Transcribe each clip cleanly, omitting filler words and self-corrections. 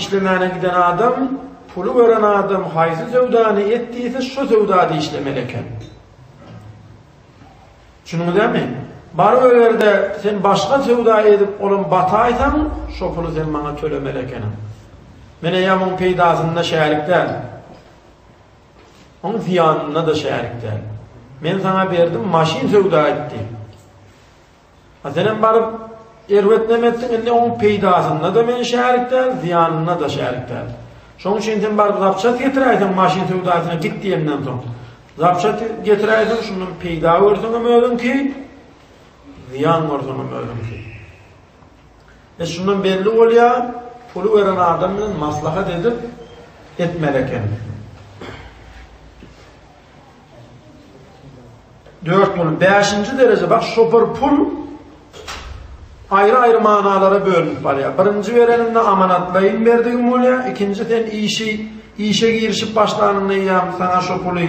Işlemäne giden adam, puly beren adam haýsy söwdany et diýse, şo söwdada işlemeli eken. Düşündiňizmi? Baryp eger-de sen başga söwda edip olam bataýsaň, şo puly sen maňa tölemeli ekeniň. Men eýýäm oň peýdasynda şärik däl. Oň zyýanynda-da şärik däl. Men saňa berdim, maşyn söwda et diýip. A senem baryp erbet neme etdiň, indi oň peýdasynda-da men şärik däl, zyýanynda-da şärik däl. Şoň üçin sen baryp zapças getiräýseň maşyn söwdasyna git diýenden soň. Zapças getiräýseň şundan peýda görseňem özüňki, zyýan görseňem özüňki. E şundan belli bolýar, puly beren adam bilen maslahat edip etmeli eken. Dört pul, bäşinji dereje, bak şo bir pul aýry-aýry manalara bölünip barýar. Birinji bereninde amanatlaýyn berdigim bolýar, ikinji sen işi işe girişip başlanyňda eýýäm saňa şo puly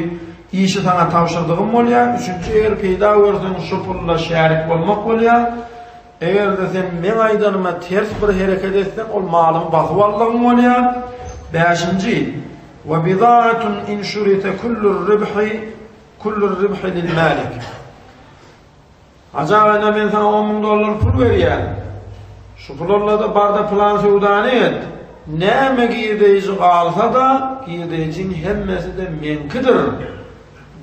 işi saňa tabşyrdygym bolýar, üçünji eger peýda görseň şo pulla şärik bolmak bolýar. Eger-de sen meň aýdanyma ters bir hereket etseň, ol malymy basyp aldygyň bolýar. Bäşinji, Ve bidaatun in şurite kullur ribhi kullur ribhi lil malik. Hajy aga ine men saňa 10 müň dollar pul berýän. Şu pularla-da barda pylan söwdany et. Näme girdeýji galsa-da, girdeýjiň hemmesi-de meňkidir.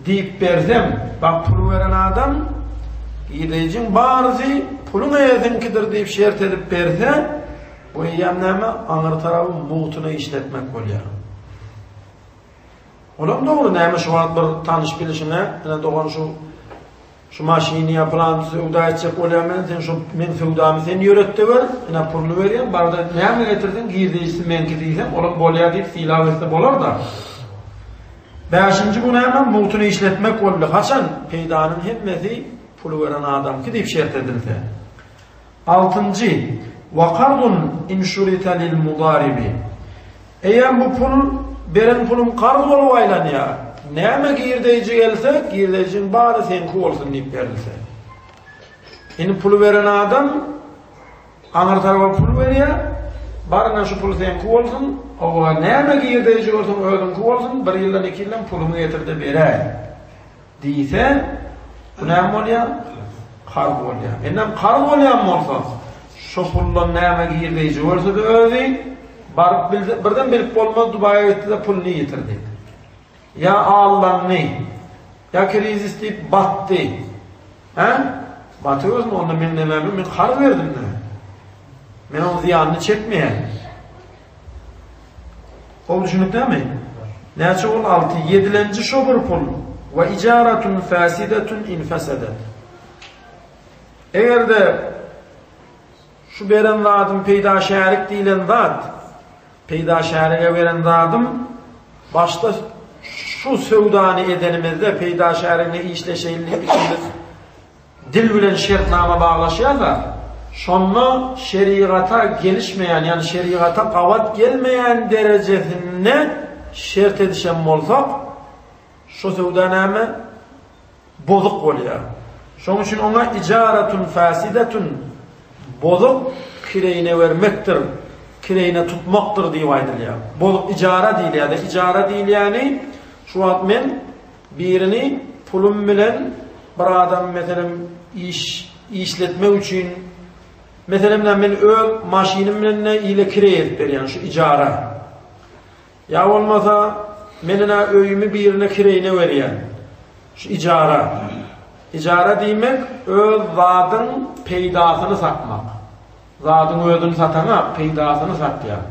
Diýip bersem, bak pul beren adam girdeýjiň barysy puluň eýesiňkidir diýip şert edip berse, bu eýýäm näme? Aňyr tarapy mugtuna işletmek bolýar. Olam dogry, näme şu wagt bir tanyş bilişiňe, ine dogan şu Şu maşyny ýa pylany söwda etjek bolýan men, sen şu meň söwdamy sen ýöret-de ber, ine puluny berýän, barda näme getirseň girdeýjisi meňki diýseň, olam bolýar diýip sylap etse bolar-da. Bäşinji bu näme? Mugtuny işletmek boldy. Haçan? Peýdanyň hemmesi puly beren adamky diýip şert edilse. Altynjy, Wa kardun in şurita lil mudaribi. Eýýäm bu pul beren pulum karz bolup aýlanýar. Näme girdeýji gelse, girdeýjiň bary seňki bolsun diýip berilse. Indi puly beren adam aňyr tarapa pul berýär. Baryna şu pul seňki bolsun, owa näme girdeýji bolsun özüňki bolsun, bir ýyldan iki ýyldan puluňy getir-de beräý. Diýse, bu näme bolýar? Karz bolýar. Indem karz bolýan bolsa, şo puldan näme girdeýji bolsa-da özi baryp bilse, birden bilip bolmaz, Dubaýa gitdi-de puluny ýitirdi. Ýa aldandy, ýa krizis diýip batdy. Hä? Batybersin, onda meň nämäm, men karz berdim-dä. Men onuň zyýanyny çekmeýän. Gowy düşündikdämi? Näçe boldy? Alty. Ýedilenji şo bir pul. We ijaratun fasidetun in fasadat. Eger-de şu beren zadym peýda şärik diýlen zat, peýda şärige beren zadym başda şu söwdany edenimizde peýda şärigine işleşeýin diýip ikimiz dil bilen şertnama baglaşýar-da, şonda şerigata gelişmeýän, ýagny şerigata gabat gelmeýän derejesinde şert edişen bolsak, şo söwda näme? Bozuk bolýar. Şonuň üçin oňa ijaratun fasidetun, bozuk kireýine bermekdir, kireýine tutmakdyr diýip aýdylýar. Bozuk ijara diýilýär-de, ijara diýilýäni şu wagt men Birini pulum bilen bir adam meselem iş işletmek üçin meselem men öz maşynym bilen ne ile kireý edip berýän şu ijara. Ýa bolmasa men ina öýümi birine kireýine berýän. Şu ijara. Ijara diýmek öz zadyň peýdasyny satmak. Zadyň özüni sataňa, peýdasyny satýaň.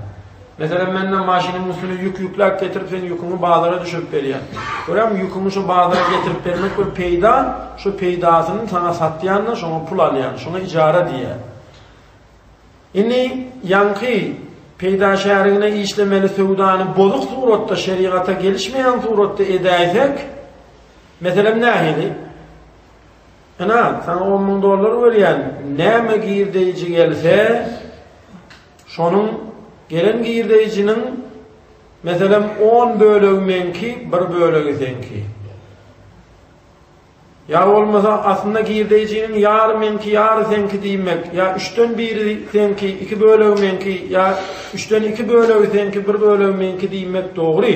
Meselem, menden maşynyň üstüne ýük ýükläp getirip, sen ýüküňi bazara düşürip berýän. Görýäňmi, ýüküňi şo bazara getirip bermek bir peýda, şo peýdasyny saňa satýan-da, şoňa pul alýan. Şoňa ijara diýýär. Indi ýaňky peýda şärigine işlemeli söwdany bozuk suratda, şerigata gelişmeýän suratda edäýsek, meselem nähili? Ynha, saňa on müň dollar berýän, näme girdeýji gelse, şonuň gelen girdeýjiniň, meselem, on bölegi meňki, bir bölegi seňki. Ýa bolmasa aslynda girdeýjiniň ýary meňki, ýary seňki diýmek, ýa üçden biri seňki, iki bölegi meňki, ýa üçden iki bölegi seňki, bir bölegi meňki diýmek dogry.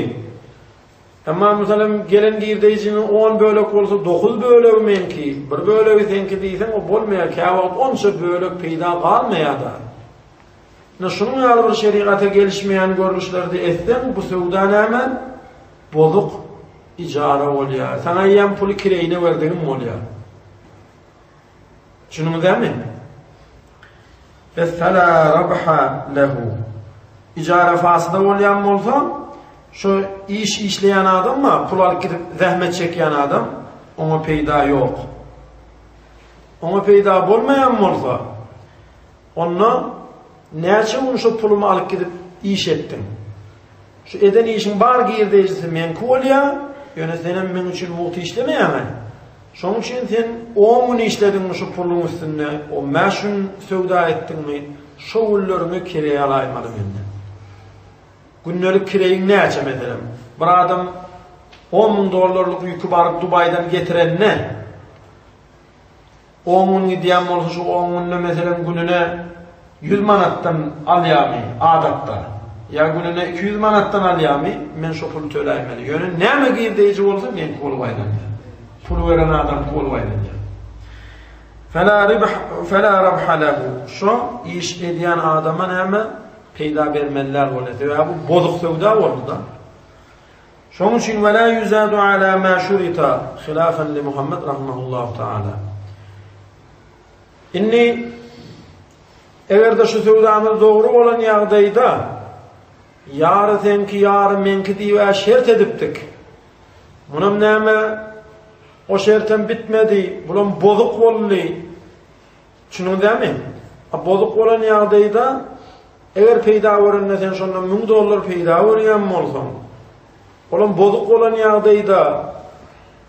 Emma meselem gelen girdeýjiniň on bölek bolsa dokuz bölegi meňki, bir bölegi seňki diýseň o bolmaýar, käwagt onça bölek peýda galmaýar-da. Ine şunuň ýaly bir şerigata gelişmeýän görnüşlerde etseň bu söwda näme? Bozuk ijara bolýar. Saňa eýýäm puly kireýine berdigim bolýar. Düşündiňizmi? Bes fela rabha lehu. Ijara fasyda bolýan bolsa, şu iş işleýän adam bar, pul alyp gidip zähmet çekýän adam, oňa peýda ýok. Oňa peýda bolmaýan bolsa, Onda näçe gün şo pulumy alyp gidip iş etdiň? Şu eden işiň bar girdeýjisi meňki bolýa, ýöne senem meň üçin mugt işlemeýäň-ä. Şonuň üçin sen on gün işlediňmi şu puluň üstünde, on bäş gün söwda etdiňmi, şo günleriňi kireý alaýmaly menden. Gündelik kireýiň näçe meselem? Bir adam 10 müň dollarlyk ýüki baryp Dubaýdan getirende, On gün gidýän bolsa şu on günde meselem gününe ýüz manatdan alýarmy adatda? Ýa gününe 200 manatdan alýarmy? Men şo puly töläýmeli. Ýöne näme girdeýji bolsa meňki bolup aýlanýar. Pul beren adamky bolup aýlanýar. Fela ribh fela rabha lehu. Şo iş edýän adama näme peýda bermeliler bolýar. Sebäbi bu bozuk söwda boldy-da. Şonuň üçin ve la yuzadu ala ma şurita hilafen li Muhammed rahimehullahu taala. Indi eger-de şu söwdamyz dogry bolan ýagdaýda ýary seňki, ýary meňki diýip şert edipdik. Munam näme? O şertem bitmedi, bulam bozuk boldy. Düşündiňiz dämi? A bozuk bolan ýagdaýda eger peýda görende sen şondan 1000 dollar peýda görýän bolsaň, olam bozuk bolan ýagdaýda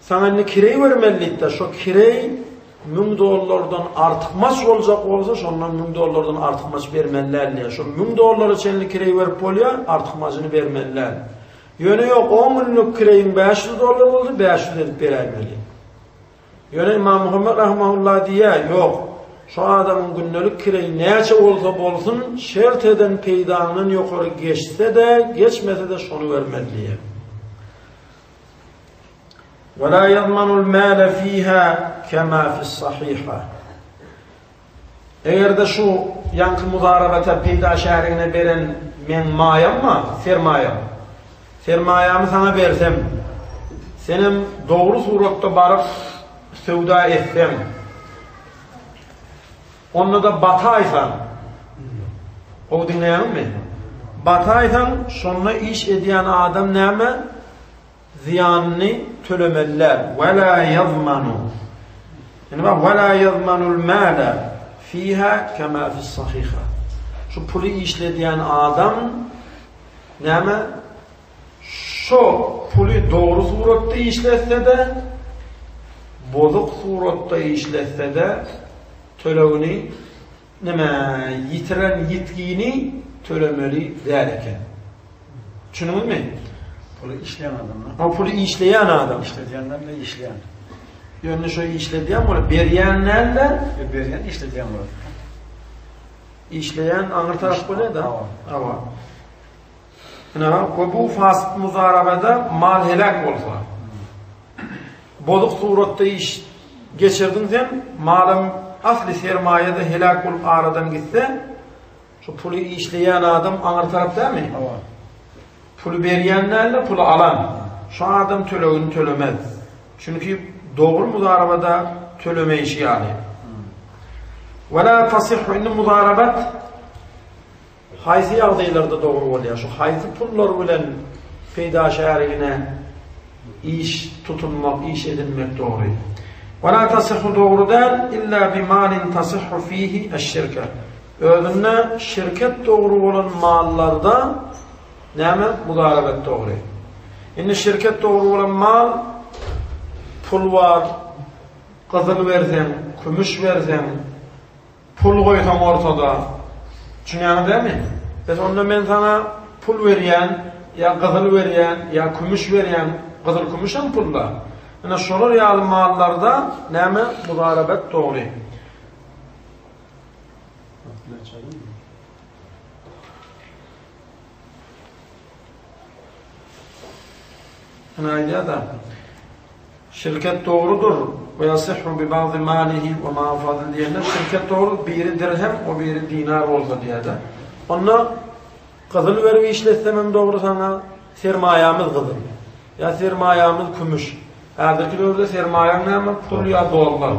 saňa indi kireý bermeli diýdi. Şo kireý 1000 dollardan artykmaç boljak bolsa, şondan 1000 dollardan artykmaç bermeli däl diýýär. Şo 1000 dollara çenli kireý berip bolýar, artykmajyny bermeli däl. Ýöne ýok, 10 günlük kireýiň 500 dollar bolsa, 500 edip beräýmeli. Ýöne Ymam Muhammet rahimahullah diýýär, Ýok, şo adamyň gündelik kireýi näçe bolsa bolsun, şert eden peýdaňdan ýokary geçse-de, geçmese-de şony bermeli diýýär. Ve la yazmanul male fiha kema fis-sahiha. Eger-de şu ýaňky mudarabata peýda şärigine beren meň maýam bar, sermaýam. Sermaýamy saňa bersem, senem dogry suratda baryp söwda etseň, onda-da bataýsaň, gowy diňleýäňizmi? Bataýsaň, şonda iş edýän adam näme? Zyýanyny tölemeliler. Ve la yazmanu. Indi bak ve la yazmanul mala fiha kema fis sahiha. Şu puly işledýän adam näme? Şo puly dogry suratda işletse-de, bozuk suratda işletse-de tölegini Näme, ýitiren ýitgini tölemeli däl eken. Düşündiňizmi? Puly işleýän adamlar. Ha, puly işleýän adam. Işledýänler de işleýän. Ýöne şo işledýän bolup, berýän däl-de. Berýän işledýän bolup. Işleýän aňyr tarap bolýar-da. Hawa. Ine, we bu fasyk muzarabada mal heläk bolsa. Bozuk suratda iş geçirdiň sen, malam asly sermaýa-da heläk bolup aradan gitse, şu puly işleýän adam aňyr tarap dälmi? Hawa. Puly berýän däl-de, puly alan. Şu adam tölegini tölemez. Çünki dogry muzarabada tölemeýşi ýaly. Ve la tasihhu indi muzarabat Haýsy ýagdaýlarda dogry bolýar? Şu haýsy pullar bilen peýda şärigine iş tutunmak, iş edinmek dogry? Ve la tasihhu dogry däl, illa bi malin tasihhu fihi eş-şirke. Özünde şirket dogry bolan mallarda näme? Mudarabet dogry. Indi şirket dogry bolan mal pul bar, gyzyl berseň, kümüş berseň, Pul goýsaň ortada. Düşünýäňiz dälmi? Bes onda men saňa pul berýän, ýa gyzyl berýän, ýa kümüş berýän, gyzyl kümüşem pul-da. Ine şolar ýaly mallarda näme mudarabet dogry. Ine aýdýar-da, Şirket dogrudyr, we ýasihhu bi ba'di malihi we ma fadl diýende, şirket dogry, biri dirhem, o biri dinar bolsa diýýär-de. Onda gyzyl berip işletsem hem dogry saňa, sermaýamyz gyzyl. Ýa sermaýamyz kümüş. Häzirki döwürde sermaýaň näme? Pul ýa dollar.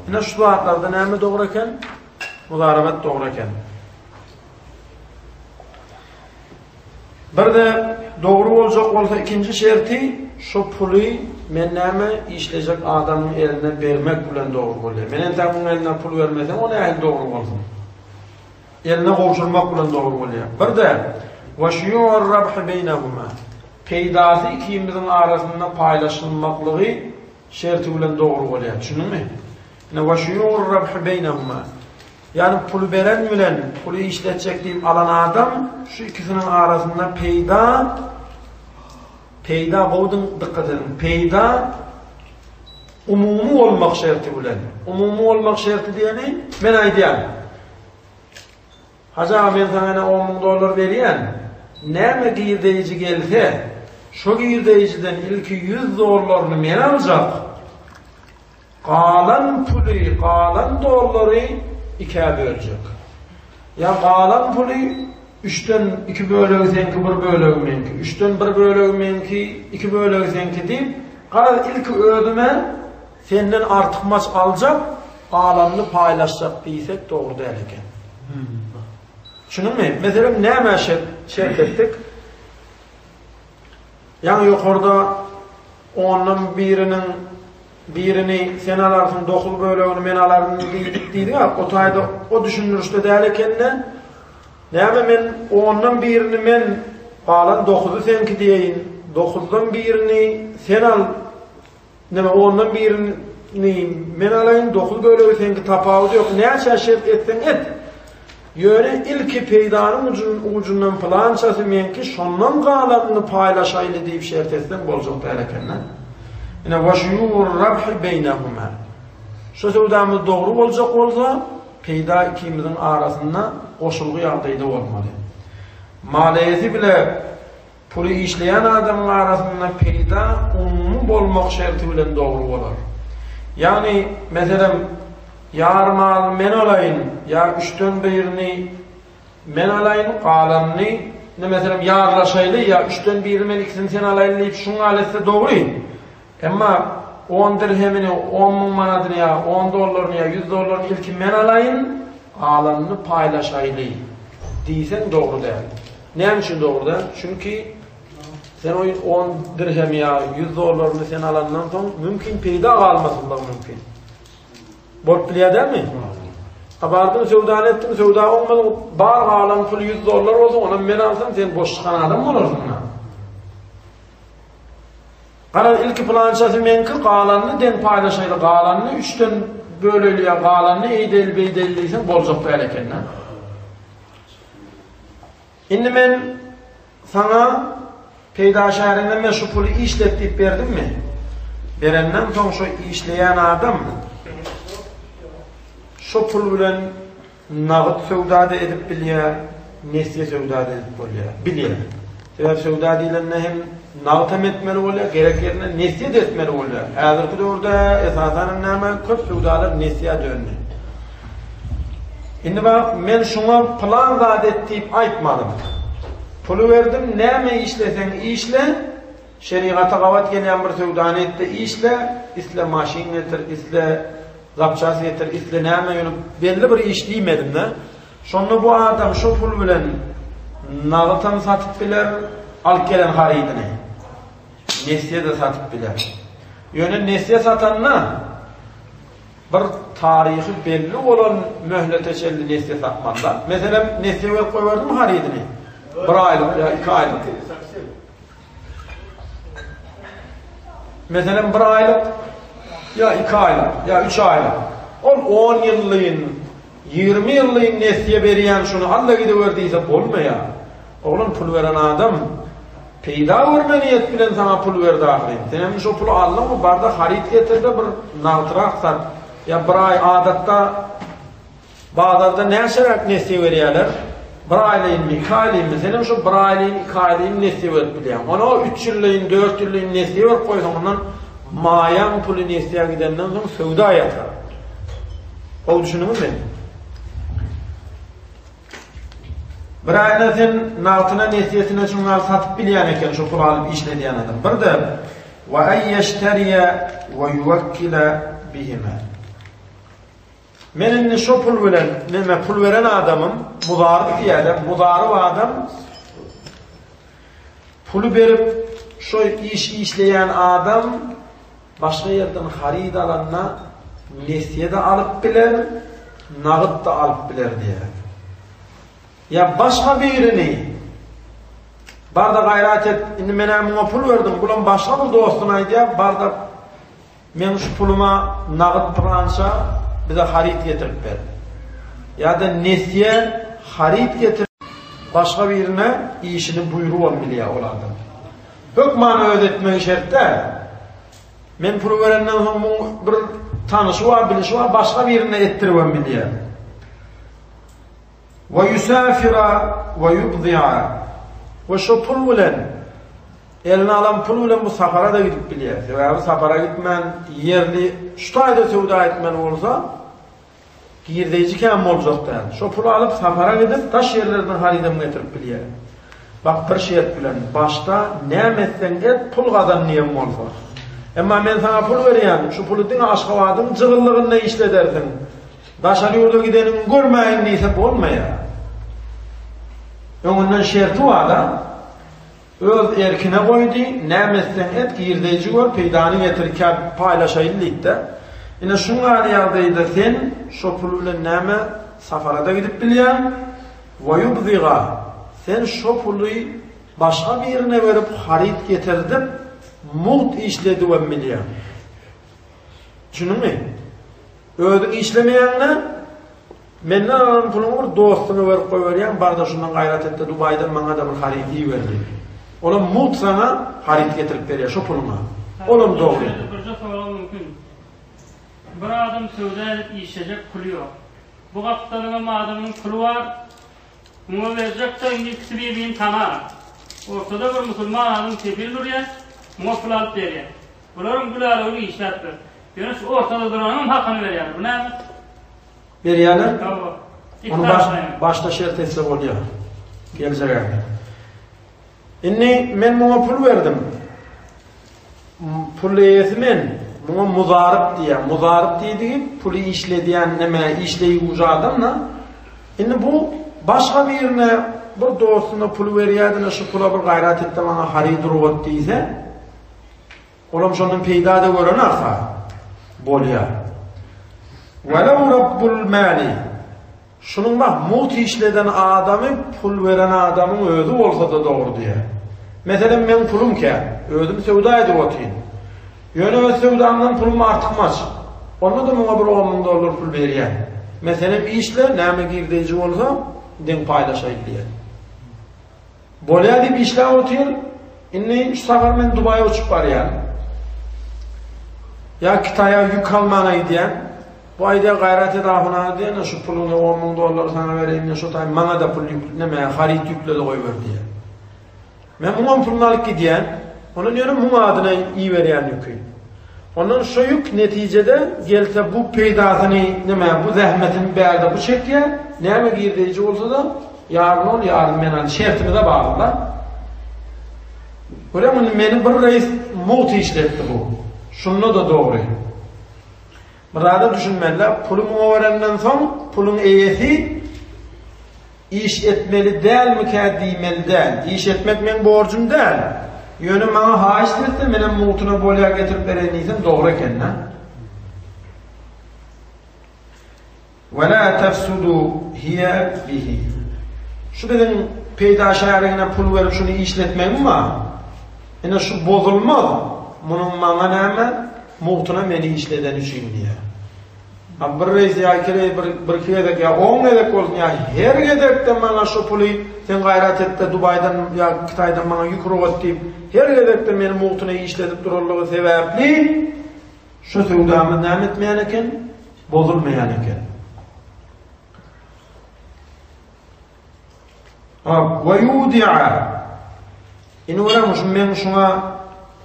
Ine şu zatlarda näme dogry eken? Muzarabat dogry eken. Bir-de dogry boljak bolsa ikinji şerti şo puly men näme işlejek adamyň eline bermek bilen dogry bolýar. Men entäk muň eline pul bermesem o nähili dogry bolsun? Eline gowşurmak bilen dogry bolýar. Bir-de we şuýur rabhy beýnehuma. Peýdasy ikimiziň arasynda paýlaşylmaklygy şerti bilen dogry bolýar. Düşündiňmi? Ine we şuýur rabhy beýnehuma. Ýagny puly beren bilen puly işletjek diýip alan adam şu ikisiniň arasynda peýda peýda gowy dykgat ediň peýda umumy bolmak şerti bilen umumy bolmak şerti diýeni men aýdýan Hajy aga men saňa ine 10 müň dollar berýän näme girdeýji gelse şo girdeýjiden ilki 100 dollaryny men aljak Galan puly, galan dollary ikä böljek. Ýa galan puly üçden iki bölegi seňki, bir bölegi meňki, üçden bir bölegi meňki, iki bölegi seňki diýip, garaz ilki özüme senden artykmaç aljak, galanyny paýlaşjak diýsek dogry däl eken. Düşündiňmi? Meselem, nämä şert etdik? Ýaňy ýokarda ondan biriniň birini sen alarsyň, dokuz bölegini men alaryn diýdik diýdik-ä, o taýda o düşündirişde däl eken-de, näme men ondan birini men, galan dokuzy seňki diýeýin, dokuzdan birini sen al, Neme ondan birini men alaýyn, dokuz bölegi seňki tapawudy ýok. Näçe şert etseň et. Ýöne ilki peýdanyň ujundan pylançasy meňki, şondan galanyny paýlaşaýly diýip şert etseň boljak däl eken-dä. Ine we şuýur rabhi beýnehuma. Şu söwdamyz dogry boljak bolsa, peýda ikimiziň arasynda goşulgy ýagdaýda bolmaly. Maliýesi bile Puly işleýän adamyň arasynda peýda umumy bolmak şerti bilen dogry bolar. Ýagny, meselem, ýarym alyny men alaýyn, ýa üçden birini men alaýyn, galanyny, indi meselem, ýarlaşaýly, ýa üçden birini men, ikisini sen alaýyn diýip, şuň ýaly etse dogry. Emma on dirhemini, 10 müň manadyny ýa on dollaryny ýa ýüz dollaryny ilki men alaýyn, galanyny paýlaşaýly diýseň dogry däl. Näme üçin dogry däl? Çünki sen o on dirhemi ýa ýüz dollaryny sen alandan soň mümkin peýda galmasynlygy mümkin. Bolup bilýär dälmi? Ha bardym söwdany etdim, söwda oňmady, bar galan pul 100 dollar bolsa, onam men alsam, sen boş çykan adam bolarsyň. Garaz ilki pylançasy meňki, galanyny deň paýlaşaýly, galanyny üçden böleýli ýa galanyny eýdeýli beýdeýli diýseň boljak däl eken-dä. Indi men saňa peýda şäherinde men şu puly işlet diýip berdimmi? Berenden soň şu işleýän adam şu pul bilen Nagt söwda-da edip bilýär, nesýe söwda-da edip bolýar, bilýär. Sebäbi söwda diýlende hem nagt hem etmeli bolýar, gerek ýerinde nesýe-de etmeli bolýar. Häzirki döwürde esasan hem näme, köp söwdalar nesýä döndi. Indi bak, men şuňa pylan zat et diýip aýtmadym. Puly berdim, näme işleseň işle, şerigata gabat gelýän bir söwdany et-de işle, isle maşyn getir, isle Zapças getir, isle näme ýöne belli bir iş diýmedim-de. Şonda bu adam şo pul bilen nagytam satyp biler, alyp gelen harydyny. Nesýe-de satyp biler. Ýöne nesýe satanda bir taryhy belli bolan möhlete çenli nesýe satmaly-da. Meselem, nesýe berip goýberdimi harydyny? Bir aýlyk ýa iki aýlyk. Meselem, bir aýlyk ýa iki aýlyk ýa üç aýlyk. Ol on ýyllyň, 20ýyllyň nesýe berýän şuny al-da gidiber diýse bolmaýar. Oglan pul beren adam. Peýda görme niýet bilen saňa pul berdi ahyryn. Senem şo puly aldyňmy, bar-da haryt getir-de bir nagtrak sat. Ýa bir aý adatda bazarda näçeräk nesýe berýärler? Bir aýlaýynmy, iki aýlaýynmy? Senem şo bir aýlaýyn, iki aýlaýyn nesýe berip bilýäň. Ony üç ýyllaýyn, dört ýyllaýyn nesýe berip goýsaň, ondan maýaň puly nesýä gidenden soň söwda ýatar. Gowy düşündiňmi meni? Bir aýda sen nagtyna nesýesine şuňňal satyp bilýän eken şu puly alyp işledýän adam. Bir-de we en ýeşteriýe we ýuwekkile bihime. Men indi şo pul bilen neme pul beren adamym muzaryp diýýärler. Muzaryp adam puly berip şo iş işleýän adam Başga ýerden haryt alanda nesýe-de alyp biler, nagyt-da alyp biler diýýär. Ýa başga birini Bar-da gaýrat et, indi men-ä muňa pul berdim, bulam başga bir dostuna aýdýar, bar-da meň şu puluma nagyt pylança bize haryt getirip ber. Ýa-da nesýe haryt getirip başga birine işini buýrubam bilýär ol adam. Hökman öz etmegi şert däl. Men puly berenden soň muň bir tanyşy bar, bilişi bar, başga birine etdiribem bilýär. We ýusafira we ýubzi'a. We şo pul bilen eline alan pul bilen bu sapara-da gidip bilýär. Sebäbi sapara gitmän ýerli şu taýda söwda etmeli bolsa, Girdeýji kän boljak däl. Şo puly alyp sapara gidip daş ýerlerden harydam getirip bilýär. Bak bir şert bilen, başda näme etseň et pul gazan diýen bolsa. Emma men saňa pul berýän, şu puly diňe Aşgabadyň jygyllygynda işledersiň. Daşary ýurda gideniňi görmäýin diýse bolmaýar. Öňünden şerti bar-da. Öz erkine goýdy, näme etseň et, girdeýji gör, peýdany getir, ikä paýlaşaýyn diýdi-de. Ine, şuň ýaly ýagdaýda sen şo pul bilen näme, safara-da gidip bilýäň, we-ýubziga, sen şo puly başga birine berip haryt getirdip, mugt işledibem bilýäň. Düşündiňmi? Özüň işlemeýäň-de, Menden alan puluňy bir dostuňa berip goýberýäň, bar-da şundan gaýrat et-de Dubaýdan maňa-da bir haryt iber diýip. Olam mugt saňa haryt getirip berýär şo puluňa. Olam dogry. Şu ýerde birje sorag mümkin. Bir adam söwda edip işlejek puly ýok. Bu gapdalyňam adamynyň puly bar. Muňa berjek-de indi ikisi bir-birini tanar. Ortada bir musulman adam kepil durýar, muňa pul alyp berýär. Bularyň gülälewini işläpdir. Ýöne şu ortada duranyňam hakyny berýärler. Bu näme? Berýärler. Ony baş, başda şert etse bolýar. Geljek ädim. Indi men muňa pul berdim. Pul eýesi men. Muňa muzaryp diýýär. Muzaryp diýdigi puly işledýän neme işleýji adam da. Indi bu başga birine bir dostuna pul berýärdi, şu pula bir gaýrat etde maňa haryt urgat diýse, Olam şondan peýda-da gören arsa bolýar. Welew rabbul mali. Şunuň bak mugt işleden adamy pul beren adamyň özi bolsa-da dogry diýýär. Meselem meň pulum kän, özüm söwda edip otyryn. Ýöne öz söwdamdan pulum artykmaç. Onda-da muňa bir on müň dollar pul berýän. Meselem işle, näme girdeýji bolsa deň paýlaşaýyn diýýär. Bolýa diýip işläp otyr. Indi şu sapar men Dubaýa uçup barýan. Ýa Kitaýa ýük almana gidýän. Bu aýdýar gaýrat et ahun aga diýen, şu puluňy 10 müň dollar saňa bereýin, şo taý maňa-da pul ýük, näme haryt ýükle-de goýber diýýär. Men muňam puluny alyp gidýän. Ondan ýöne muň adyna iberýän ýüki. Ondan şo ýük netijede gelse bu peýdasyny näme bu zähmetini bärde bu çekýär. Näme girdeýji bolsa-da Ýaryn ol, ýaryn men al şertimize bagly-da. Görýäňmi, indi meni bir reýs mugt işletdi bu. Şunda-da dogry. Bir zada düşünmeli-dä, puly muňa berenden soň, puluň eýesi iş etmeli dälmikä diýmeli däl. Iş etmek meň borjum däl. Ýöne maňa haýyşt etse, menem mugtuna bolýa getirip bereýin diýsem dogry eken-dä. Ve la tefsudu hiye bihi. Şu biziň peýda şärigine pul berip şuny işletmegim bar. Ine şu bozulmaz. Munuň maňa näme? Mugtuna meni işledeni üçin diýýär. Ha bir reýs ýa iki reýs bir birki gezek ýa on gezek bolsun ýa her gezekde maňa şu puly sen gaýrat etde Dubaýdan ýa Hytaýdan maňa ýük rugat diýip her gezekde meni mugtuna işledip duranlygy sebäpli şu söwdamyz näme etmeýän eken? Bozulmaýan eken. Wa yudi'a Indi görem şu men şuňa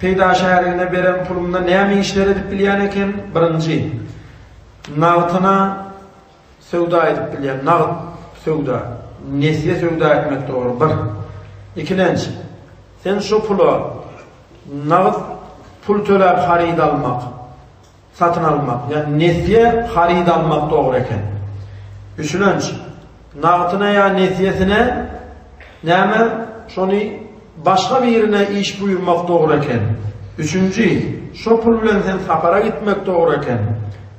peýda şärigine beren pulumda näme işler edip bilýän eken? Birinji, nagtyna söwda edip bilýän, nagt söwda, nesýe söwda etmek dogry, bir. Ikilenç, sen şu pula nagt pul töläp haryt almak. Satyn almak, ýa nesýe haryt almak dogry eken. Üçülenç, nagtyna ýa nesýesine näme, şony başga birine iş buýurmak dogry eken. Üçünji, şo pul bilen sen sapara gitmek dogry eken.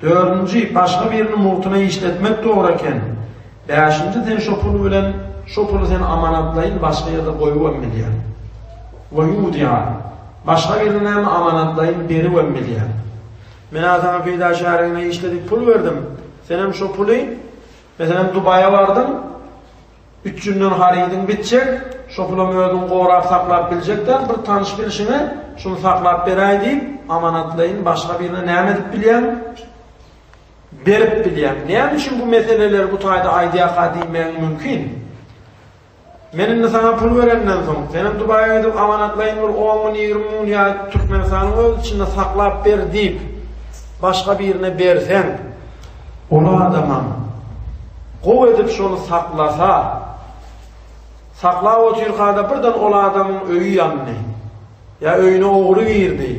Dördünji, başga birini mugtuna işletmek dogry eken. Bäşinji, sen şo pul bilen, şo puly sen amanatlaýyn başga ýerde goýubam bilýäň. We ýudi'a. Başga birine näme amanatlaýyn beribem bilýän. Men-ä saňa peýda şärigine işledip pul berdim. Senem şo puly, meselem, Dubaýa bardyň, üç günden harydyň bitjek, şo pulam özüň gorap saklap biljek däl, bir tanyş-bilşiňe şuny saklap beräý diýip, amanatlaýyn başga birine näme edip bilýäň? Berip bilýäň. Näme üçin bu meseleleri bu taýda aýdýarka diýmegiň mümkin. Men indi saňa pul berenden soň, senem Dubaýa gidip amanatlaýyn bir on gün, 20 gün ýa Türkmenistanyň öz içinde saklap ber diýip, başga birine berseň, ol adamam gowy edip şony saklasa, saklap otyrka-da birden ol adamyň öýi ýandy, ýa öýüne ogry girdi.